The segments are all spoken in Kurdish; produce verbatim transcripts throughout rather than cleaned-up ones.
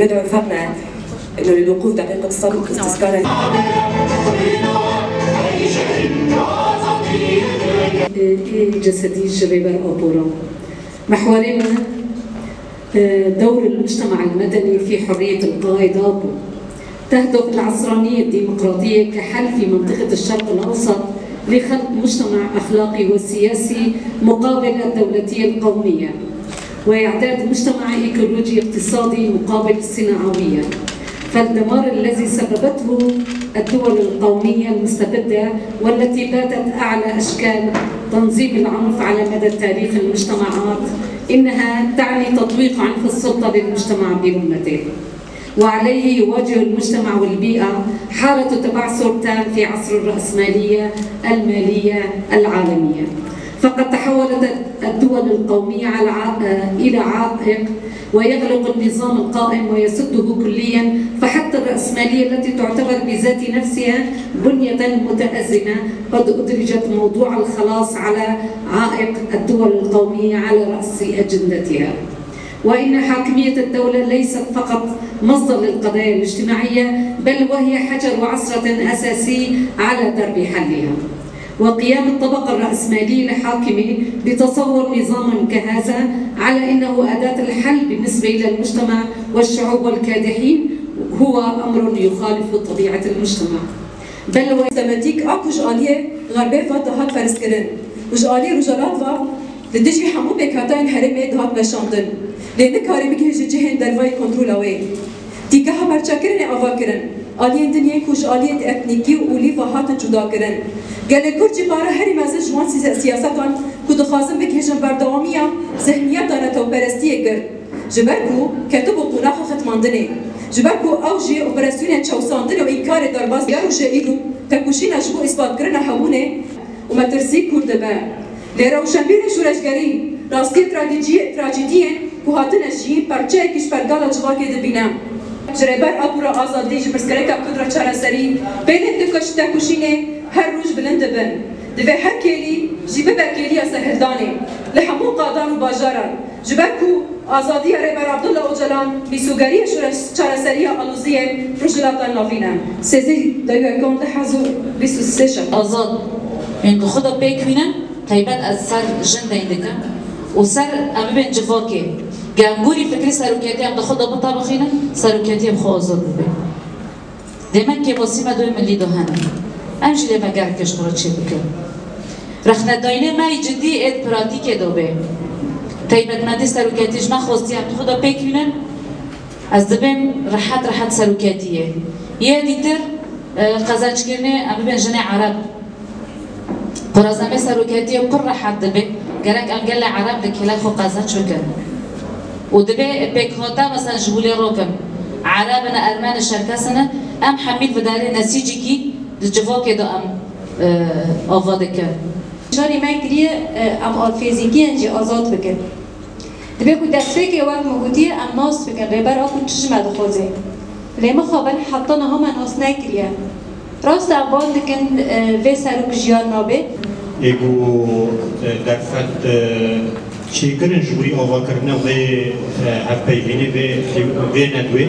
ندعو رفاقنا إنه للوقوف دقيقة صمت استذكارا. Ê cesedî ji Rêber Apo re. محورê me, e, دور المجتمع المدني في حرية القائد آبو. تهدف العصرانية الديمقراطية كحل في منطقة الشرق الأوسط لخلق مجتمع أخلاقي وسياسي مقابل الدولتية القومية، وإعداد مجتمع إيكولوجي اقتصادي مقابل الصناعوية. فالدمار الذي سببته الدول القومية المستبدة، والتي باتت أعلى أشكال تنظيم العنف على مدى تاريخ المجتمعات، إنها تعني تطبيق عنف السلطة للمجتمع برمته. وعليه يواجه المجتمع والبيئة حالة تبعثر تام في عصر الرأسمالية المالية العالمية. فقد تحولت الدول القومية على ع-، إلى عائق، ويغلق النظام القائم ويسده كليا، فحتى الرأسمالية التي تعتبر بذات نفسها بنية متأزمة قد أدرجت موضوع الخلاص على عائق الدول القومية على رأس أجندتها. وإن حاكمية الدولة ليست فقط مصدر للقضايا الاجتماعية، بل وهي حجر وعصرة أساسي على درب حلها. وقيام الطبقة الرأسمالية الحاكمة بتصور نظام كهذا على إنه أداة الحل بالنسبة إلى المجتمع والشعوب والكادحين هو أمر يخالف طبيعة المجتمع. بل و Sistematîk a ku ji aliyê Xerbê ve dihat ferzkirin û ji aliyê Rojhilat ve li dijî hemû pêkhateyên herêmê dihat weşandin, lê nikarî bigihîje cihên dervayî kontrola wê. Tîgeha perçekirinê ava kirin, aliyên din yên ku ji aliyê etnîkî û olî ve hatin cuda kirin. Gelê Kurd jî para herî mezin ji wan sî-, siyasetan ku dixwazin bigihîjin berdewamiya zihniyeta netewperestiyê girt, ji ber ku ketibû qonaxa xetmandinê, ji ber ku ew jî operasyonên çewsandinê û înkarê derbas ya rûje îro tekoşîna ji bo îspatkirina hebûnê û metirsî kûr dibe. Lê rewşenbîrên şoreşgerî rastiyê trajîdiyê-, trajîdiyên ku hatine jiyîn perçeyekî ji pergala civakê dibîne. Ji Rêber Apo re azadî, ji pirsgirêka Kurd re çareserî, pêlên teko-, tekoşînê her roj bilind dibin. Divê her kêlî jî bibe kêliya serhildanê li hemû qadan û bajaran. Ji ber ku azadiya Rêber Abdullah Ocalan mîsogeriya şoreş-, çareseriya aloziyên Rojhilata Navîn e. Sêzdeh Dewiyekon du hezar bîst û sê şer. Azad, ên bi xwe de pêk bînin, taybet ez ser jin deyn dikim û ser em bibên civakê. Gemgûrî fikrî seroketî em di xwe de bitabixînin, seroketiyê bi xwe azad bibe. Dê me kêmasî me duyê milî de hene. Em jî dê me gelekê ji xwe re çêbikin. Rexnedayînê me yê cidî ê di pratîkê de bê. Taybetmendî seroketî ji me xwestiye em di xwe de pêk bînin. Ez dibêm rehet rehet seroketiyê. Yê dîtir, e, qezençkirinê em bibên jinê ereb. Xweraza me seroketiyê pir rehet dibe. Gerek em gelê ereb li kêlek xwe qezenç bikin. Û dibe pêkhate, mesela ji Hûlê Rok in. Ereb in, Ermen in, Şerkes in. Em hemî li vidarê nesîcikî di civakê de em, e, ava dikin. Şarî me kiriye, e, em a fîzîkî yên jî azad bikin. Dibe ku destpêkê wek min gotiye em nas bikin, Rêber Apo çi ji me dixwaze. Lê mixabin heta niha me nas nekiriye. Rast e, em wan dikin, e, vê serok jiyan nabe. Ê ku, e, derfet, e, çêkirin ji bo avakirina vê, e, hevpeyvînê, vê, vê nedwê.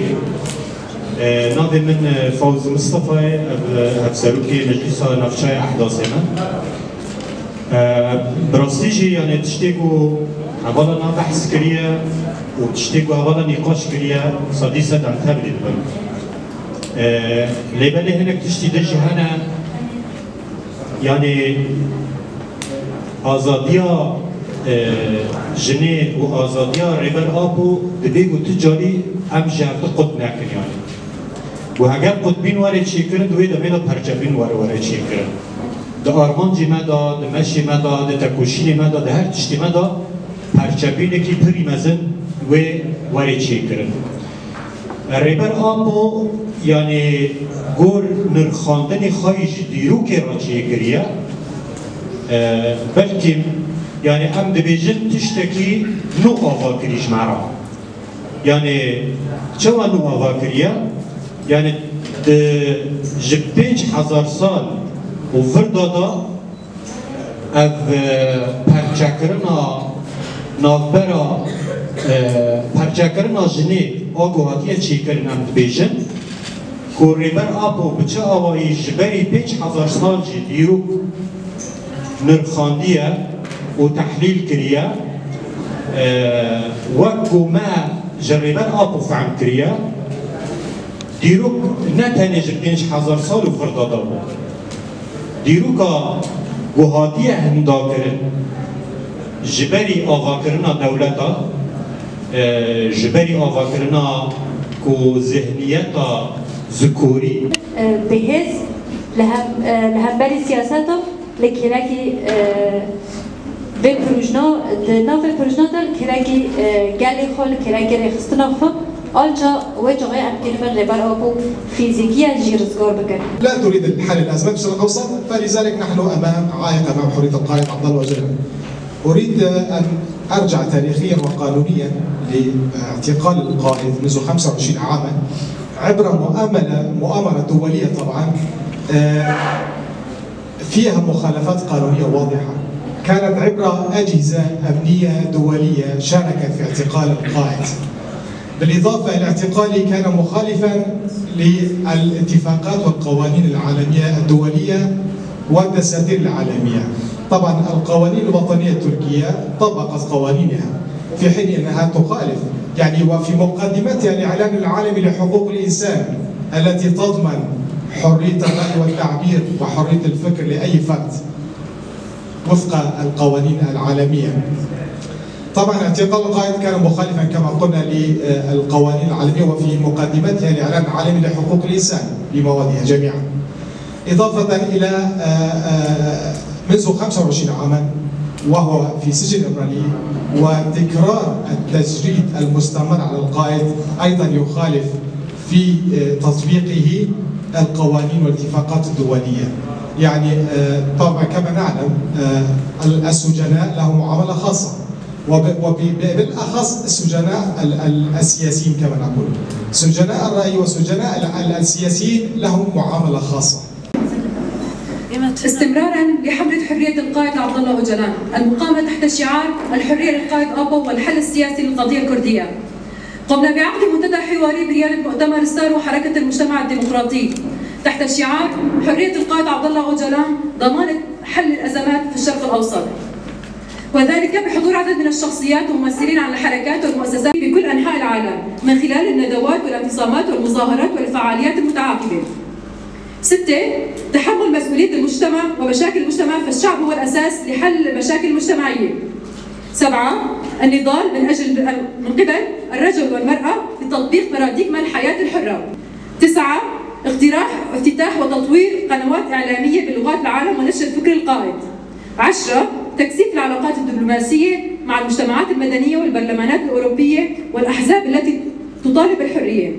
E, navê min, e, Fawz Mistefa ye, ev, e, hevserokê Meclîsa Navçeya Ehdasê me. E, bi rastî jî, yanî tiştê ku hevala na behs kiriye û tiştê ku hevala nîqaş kiriye, sedî sed em tevlî dibin. E, lê belê hinek tiştî din jî hene, yanî azadiya, e, jinê û azadiya Rêber Apo dibê ku tu carî em ji hev di qut nekin, yanî. Û heger qutbîn were çêkirin, di wê demê de perçebîn were, were çêkirin. Di armancê me de, di meşê me de, di tekoşînê me de, di her tiştê me de perçebînekî pirî mezin wê were çêkirin. Rêber Apo, yanî gor nirxandinê xwe yî ji dîrokê re çêkiriye. E, belkî, yanî em dibêjin tiştekî nû ava kirî ji me re. Yanî çawa nû ava kiriye? Yanî di, ji pênc hezar sal û vir de de ev, e, perçekirina navbera, e, perçekirina jinê Wek ku hatiye çêkirin, em dibêjin ku Rêber Apo bi çi awayî ji berî pênc hezar sal jî dîrok nirxandiye û tehlîl kiriye, e, wek ku me ji Rêber Apo fehm kiriye, dîrok ne tenê ji pênc hezar sal û vir de dabû. Dîroka ku hatiye hindakirin ji berî avakirina dewleta, e, ji berî avakirina ku zihniyeta zikorî. Bi hêz li hem, li hemberî siyaseta li kêlekî vê pirûjna, di nav vê pirûjna de li kêlekî gelê xwe, li kêlekî rêxistina xwe, anca wê çaxê em kêlibin Rêber Apo fîzîkiyen jî rizgar bikin. لا تريد الحل لأزمة الشرق الأوسط، فلذلك نحن أمام عائق أمام حرية القائد عبد الله أوجلان. أريد أن أرجع تاريخيا وقانونيا لاعتقال القائد منذ خمسة وعشرين عاما عبر مؤاملة، مؤامرة دولية طبعا، آه، فيها مخالفات قانونية واضحة. كانت عبر أجهزة أمنية دولية شاركت في اعتقال القائد. بالإضافة إلى اعتقاله كان مخالفا للاتفاقات والقوانين العالمية الدولية والدساتير العالمية. طبعا القوانين الوطنية التركية طبقت قوانينها في حين أنها تخالف، يعني، وفي مقدمتها الإعلان العالمي لحقوق الإنسان التي تضمن حرية الرأي والتعبير وحرية الفكر لأي فرد وفق القوانين العالمية. طبعا اعتقال القائد كان مخالفا كما قلنا للقوانين العالمية وفي مقدمتها الإعلان العالمي لحقوق الإنسان بموادها جميعا. إضافة إلى، آه، آه، منذ خمسة وعشرين عاما وهو في سجن إمرالي، وتكرار التجريد المستمر على القائد أيضا يخالف في، آه، تطبيقه القوانين والاتفاقات الدولية. يعني، آه، طبعا كما نعلم، آه، ال-، السجناء لهم معاملة خاصة، وب-، وب-، ب-، بالأخص السجناء ال-، ال-، السياسيين كما نقول. سجناء الرأي وسجناء ال-، ال-، السياسيين لهم معاملة خاصة. استمرارا لحملة حرية القائد عبد الله أوجلان المقامة تحت شعار الحرية للقائد آبو والحل السياسي للقضية الكردية. قمنا بعقد منتدى حواري بريادة مؤتمر ستار وحركة المجتمع الديمقراطي تحت شعار حرية القائد عبد الله أوجلان ضمانة حل الأزمات في الشرق الأوسط، وذلك بحضور عدد من الشخصيات وممثلين عن الحركات والمؤسسات بكل أنحاء العالم من خلال الندوات والاعتصامات والمظاهرات والفعاليات المتعاقبة. ستة، تحمل مسؤولية المجتمع ومشاكل المجتمع، فالشعب هو الأساس لحل المشاكل المجتمعية. سبعة، النضال من أجل، من قبل الرجل والمرأة لتطبيق باراديغما الحياة الحرة. تسعة، اقتراح افتتاح وتطوير قنوات إعلامية بلغات العالم ونشر فكر القائد. عشرة، تكثيف العلاقات الدبلوماسية مع المجتمعات المدنية والبرلمانات الأوروبية والأحزاب التي تطالب بالحرية.